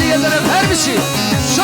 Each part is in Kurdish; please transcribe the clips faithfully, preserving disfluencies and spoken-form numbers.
Her bir şey. Şov.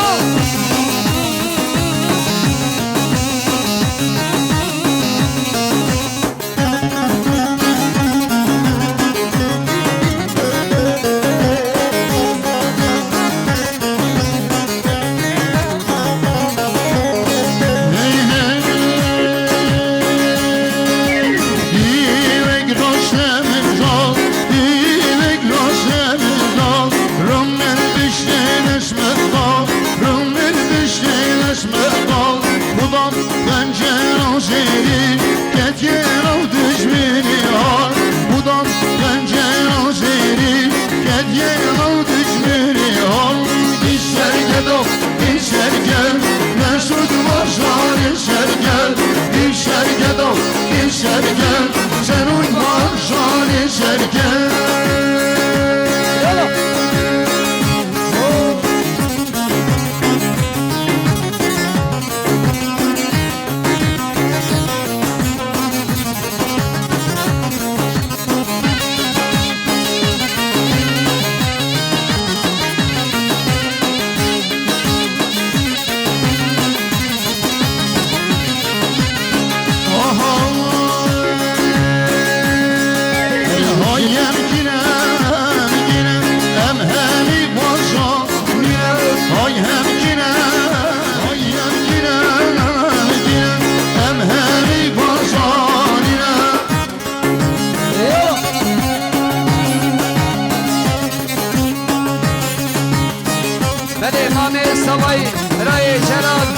Belê, Mamê Savayî, birayê Celal.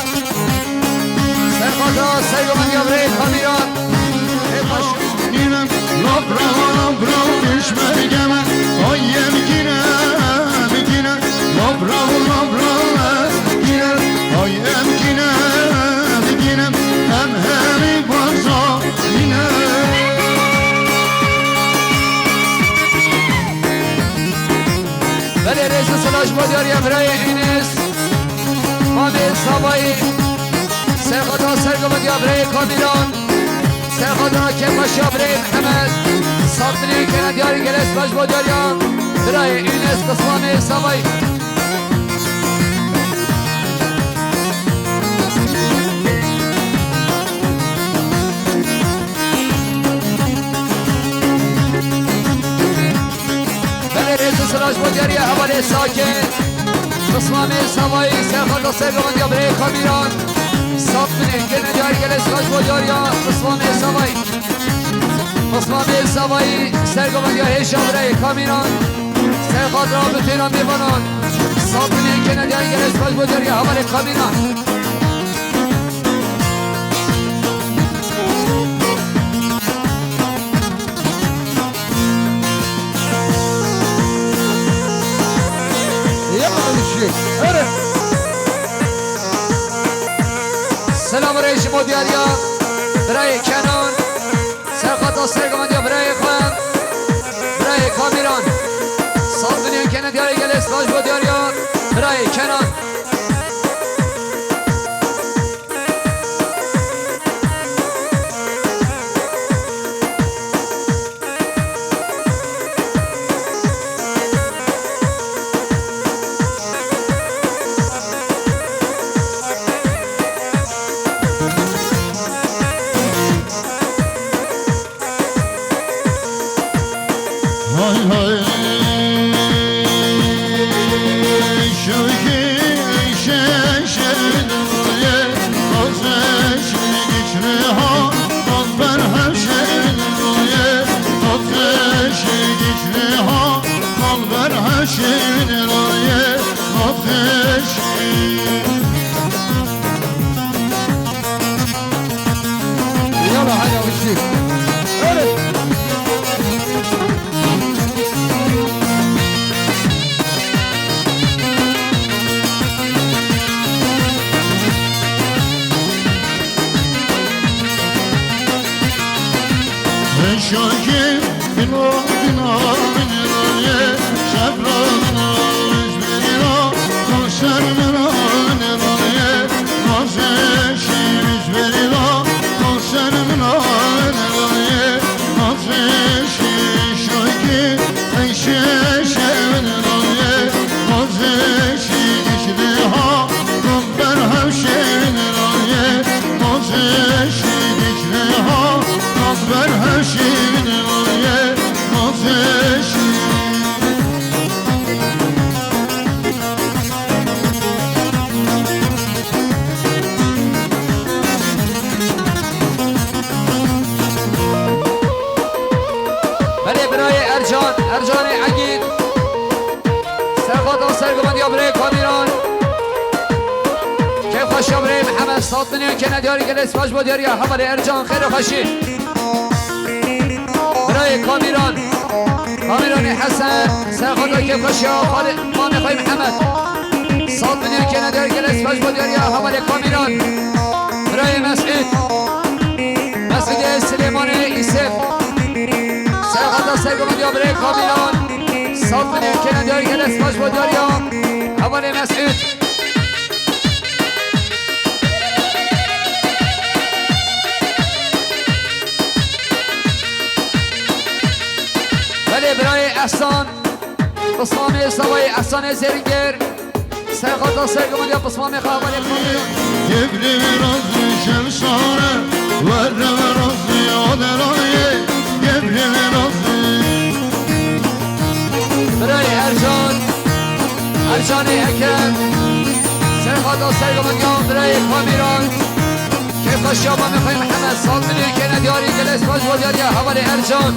Serxata sergovendiya birayê Kamîran. Ê baş. Belê, rêz û silav ji bo diyariya birayê Înes, Mamê Savayî, serxata sergovendiya birayê Kamîran, serxata kêfxweşiya birayê Mihemed, sed milyon kene diyarî, gelek spas ji bo diyariya birayê Înes, qismamê Savayî. Belê, rêz û silav ji bo diyariya hevalê Sakê. Qismamê Savayî, serxata sergovendiya birayê Kamîran. Sed milyon kene diyarî, gelek spas ji bo diyariya qismamê Savayî. Qismamê Savayî, sergovendiya hêja birayê Kamîran. Serxata bitêna mêvanan. Sed milyon kene diyarî, gelek spas ji bo diyariya hevalê Kamîran. Yanlış şey. Öyle. Selam rêz ji bo diyariya birayê Kenan. Serxata sergovendiya birayê xwe, birayê Kamîran. Sed milyon kene diyarî, gelek spas ji bo diyariya birayê Kenan. Hay hay. Şevki şeşe doye, ateş güçlü ha, kalber her şey doye, ateş güçlü ha, kalber her şey doye, ateş. Yala, hadi alıştık. Öyle. Şakir, bin o, bin o, bin o, ye, şefradın o, yüz bin o, konser bin o, bin o, ye, konser şey, yüz bin o, konser bin o, bin o, ye, konser şey, şakir, ay şey, şey, bin o, ye, konser Ercanê Egîd. Serxwata sergovendiya birê Kamîran. Kêfxweşiya birê Mihemed, sed milyon kêne diyarî, gelê spas bo diyariya hevalê Ercan, xêr û xweşî. Birayê Kamîran. Kamîranê Hesen, serxwata kêfxweşiya xalê mamê xwe Mihemed. Sed milyon kêne diyarî, gelê spas bo diyariya hevalê Kamîran. Birayê Mesûd. Mesûdê Silêmanê Îsef. Serxwata sergovendiya birê Kamîran. Sed milyon kêne diyarî, gelê spas bo diyariya hevalê Mesûd. Belê birayê Ehsan. Pismamê Savayê Ehsanê Zêringêr. Serxwata sergovendiya pismamê xwe hevalê Kamîran. Gebrê min razî şemşare, were min razî adelayê, gebrê min razî. Birayê Ercan, Ercanê Ekrem, serxwata sergovendiya birayê Kamîran. Kêfxweşiya mamê xwe Mihemed, sed milyon kêne diyarî, gelê spas bo diyariya hevalê Ercan.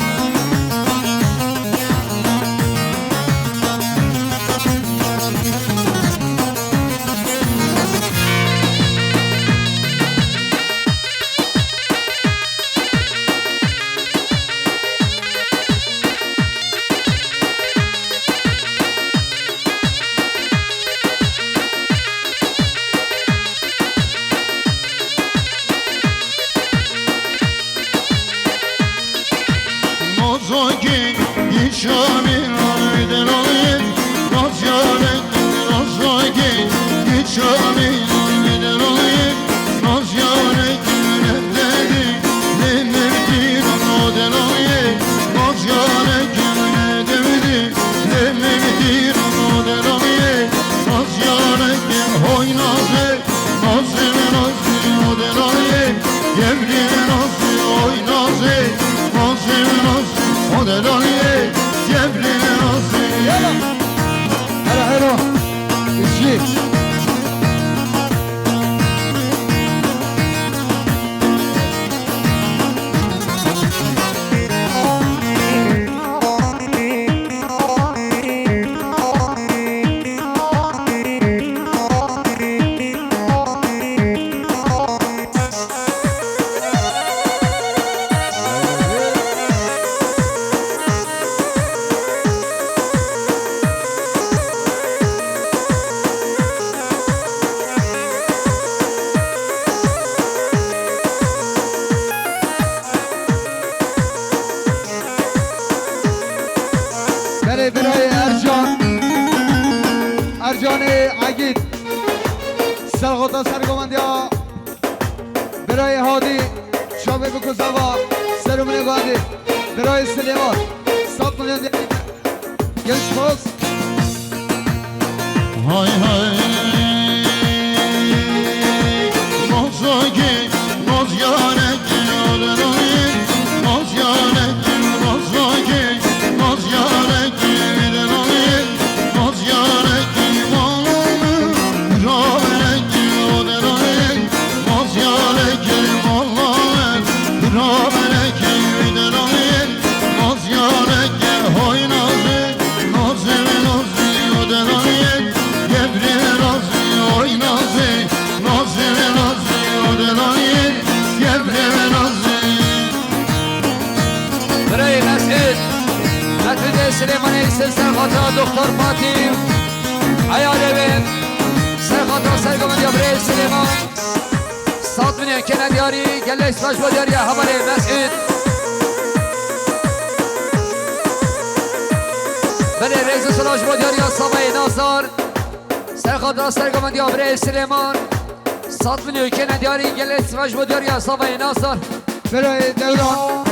Nazakê, gîşamê, delalê, nazyanek, nazakê, gîşamê, delalê, nazyanek, ne dedi, ne mevdî, delalê, nazyanek, ne dedi, ne mevdî, delalê, nazyanek, hoy nazê. Nazim, nazim, o delalê, yevlî nazim, oy nazê. Nazim, nazim, o delalê, yevlî nazim. Yala. Hera, hera. Üçlü. Belê birayê Ercan, Ercanê Egîd, serxota sergovendiya birayê Hadî, çavê biko zava, serûminê Hadî, birayê Silêman, sed milyon diyarî, gelê spas. Hay hay. Nazakê, nazyarekê, odelayê, nazyarekê, nazakê, nazyarekê, odelayê, nazyarekê, mala min, raberekê, odelayê, nazyarekê, mala min, raberekê, odelayê, nazyarekê, hay nazê. Nazê, nazê, o delalê, gebrê nazê, oy nazê. Nazê, nazê, o delalê, gebrê nazê. Birayê Mesûd, Mesûdê Silêmanê, ser serxata Doktor Fatî, eyalê wê, serxata sergovendiya birayê Silêman. Sed milyon kêne diyarî, gelek spas bo diyariya hevalê Mesûd. Belê rêz û spas bo diyariya Savayê Nazar. Serxata sergovendiya birê Silêman. Sed milyon kêne diyarî, gelek spas bo diyariya Savayê Nazar. Birayê Dewran.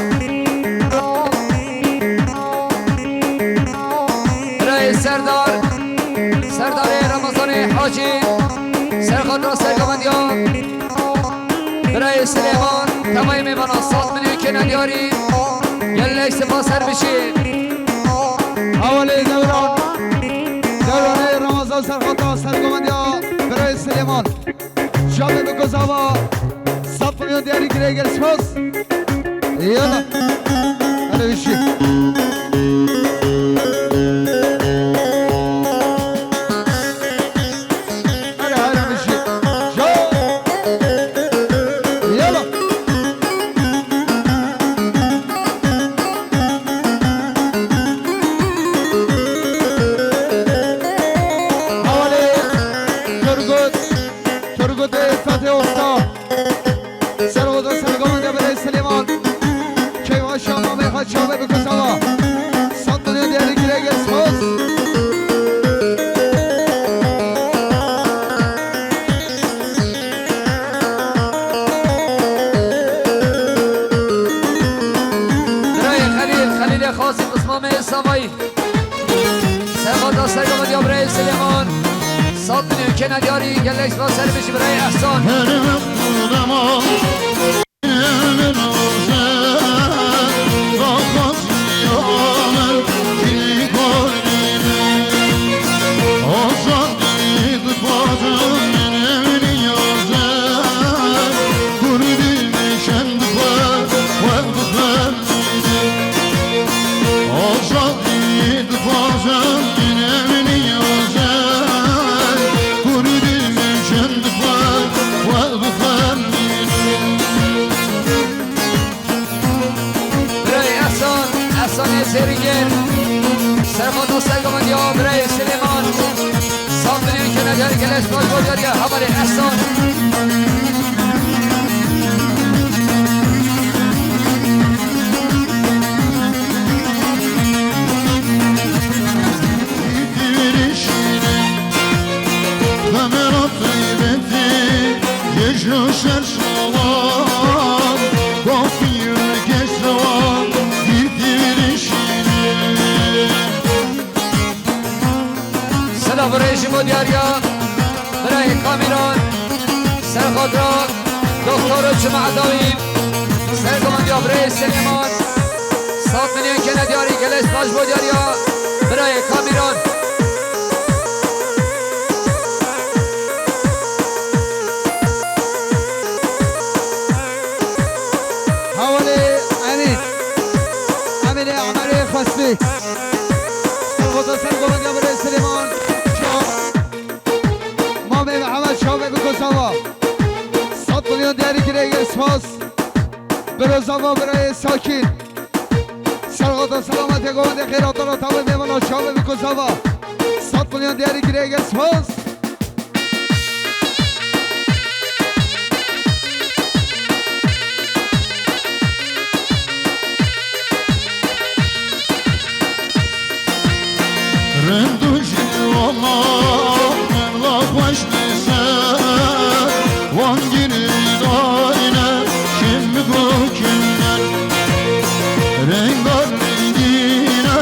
Birayê Serdar. Serdarê Remezanê Hacî. Serxata sergovendiya birayê Silêman. Tevayê mêvana sed milyon kêne diyarî. Gelek spas her bijî. Hevalê Dewran. Dewranê Remezan serxata sergovendiya birayê Silêman. Çavê biko zava, sed milyon diyarî, gelek spas. Yala. Hele wişî. Amê Savayî. Serxata sergovendiya birayê Silêman. Sed milyon kene diyarî, gelek spas, ser bijî birayê Ehsan. Her dema Birayê Ehsan, Ehsanê Zêrîngêr. Serxata sergovendiya birayê Silêman. Sed milyon kene diyarî, gelek spas bo diyariya hevalê Ehsan. Selav û rêz ji bo diyariya birayê Kamîran, serxatira Doktor Cuma Edawî, sergovendiya birayê Silêman. Sed milyon kene diyarî, gelek spas bo diyariya birayê Kamîran. Hevalê Emîn. Emînê Emerê Xwespî. Serxota sergovendiya birê Silêman. Çav. Mamê Mihemed çavê biko zava. Sed milyon diyarî girê, gelek spas. Biro zava birayê Sakîn. Serxota selametê govendê xêr hatana tavê mêvana çavê biko zava. Sed milyon diyarî girê, gelek spas. Rind û jin wana min la xweş dise, wan girêdayne kim bi ku kim in. Renga rengîne,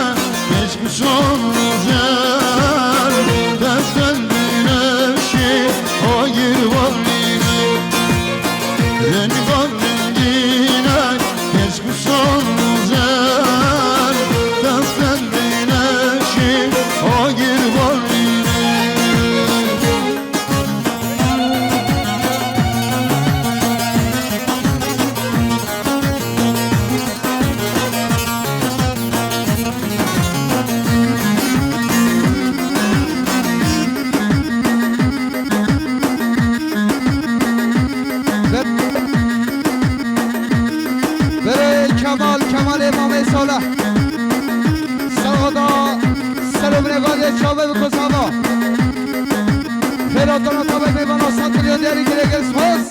keşk û şan û jen, dest dest binevşî, agir warîne. Renga rengîne, keşk û şan û jen, dest dest binevşî, agir warîne. Berê Kemal, Kemalê Mamê Salih. Serxota serê min ê gadê çavê biko zava. Xêr hatana tavê mêvana sed milyon diyarî girê, gelek spas.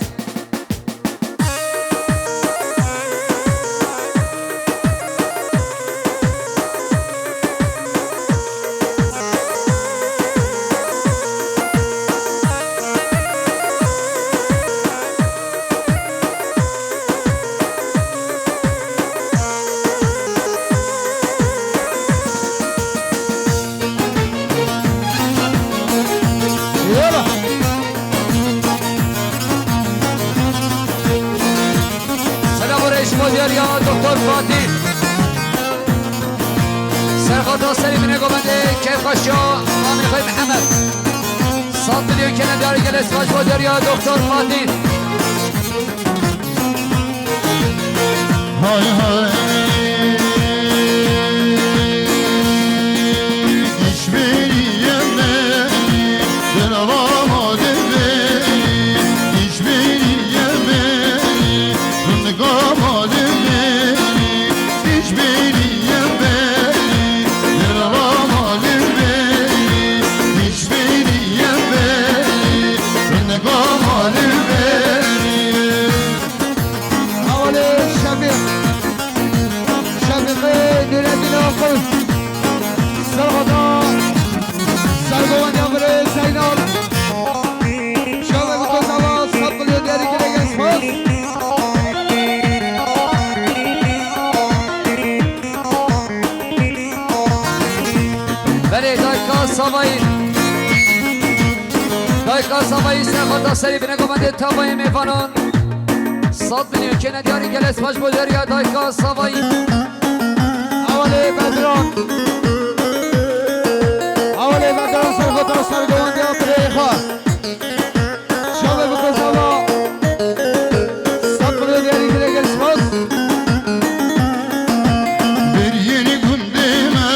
Yola. Selam û rêz ji bo diyariya Doktor Fatîh. Serxata serê min ê govendê keyfxweşiya Mamê xwe Mihemed. Sed milyon kene diyarî, gelek spas ji bo diyariya Doktor Fatîh. Hay hay. Kişmeriye beni, ben alamadım beni. Kişmeriye beni, fındık alamadım beni. Kişmeriye beni, ben alamadım beni. Kişmeriye beni, fındık alamadım beni. Hevalê Şefîq. Şefîqê Nûreddîn Aqil. Serxota sergovendiya birê Zeynal. Çavê biko zava, sed milyon diyarî girê, gelek spas. Savayî. Dayka Savayî ser xata serî bine gomendê tavayê mêvanan. Sed milyon kene diyarî gelê spas bo deriya dayka Savayî. Awalê Bedran. Awalê Bedran ser xata ser gomandiya birê xwe. Çavê bike zava. Sed milyon diyarî gelê gelê spas. Berî yenî gundê me,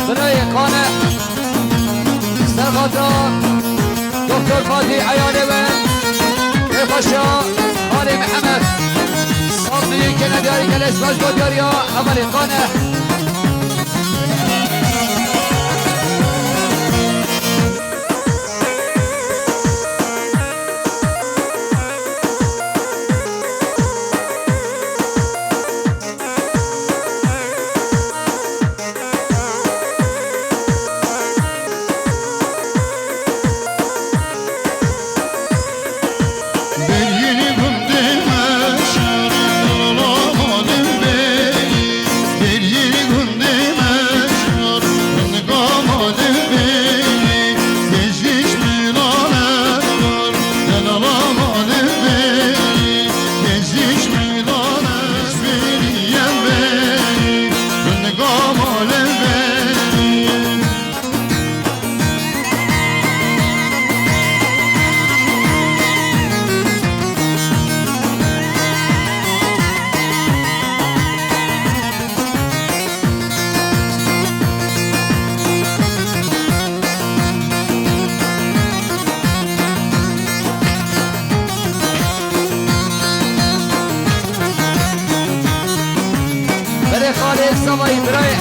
Birayê Qane, ser xatra Doktor Fatî eyalê we, ê xweşa Xalê Mihemed. Sed milyon kene diyarî gelê spas bo diyariya hevalê Qane. Berê Xalê Savayî, birayê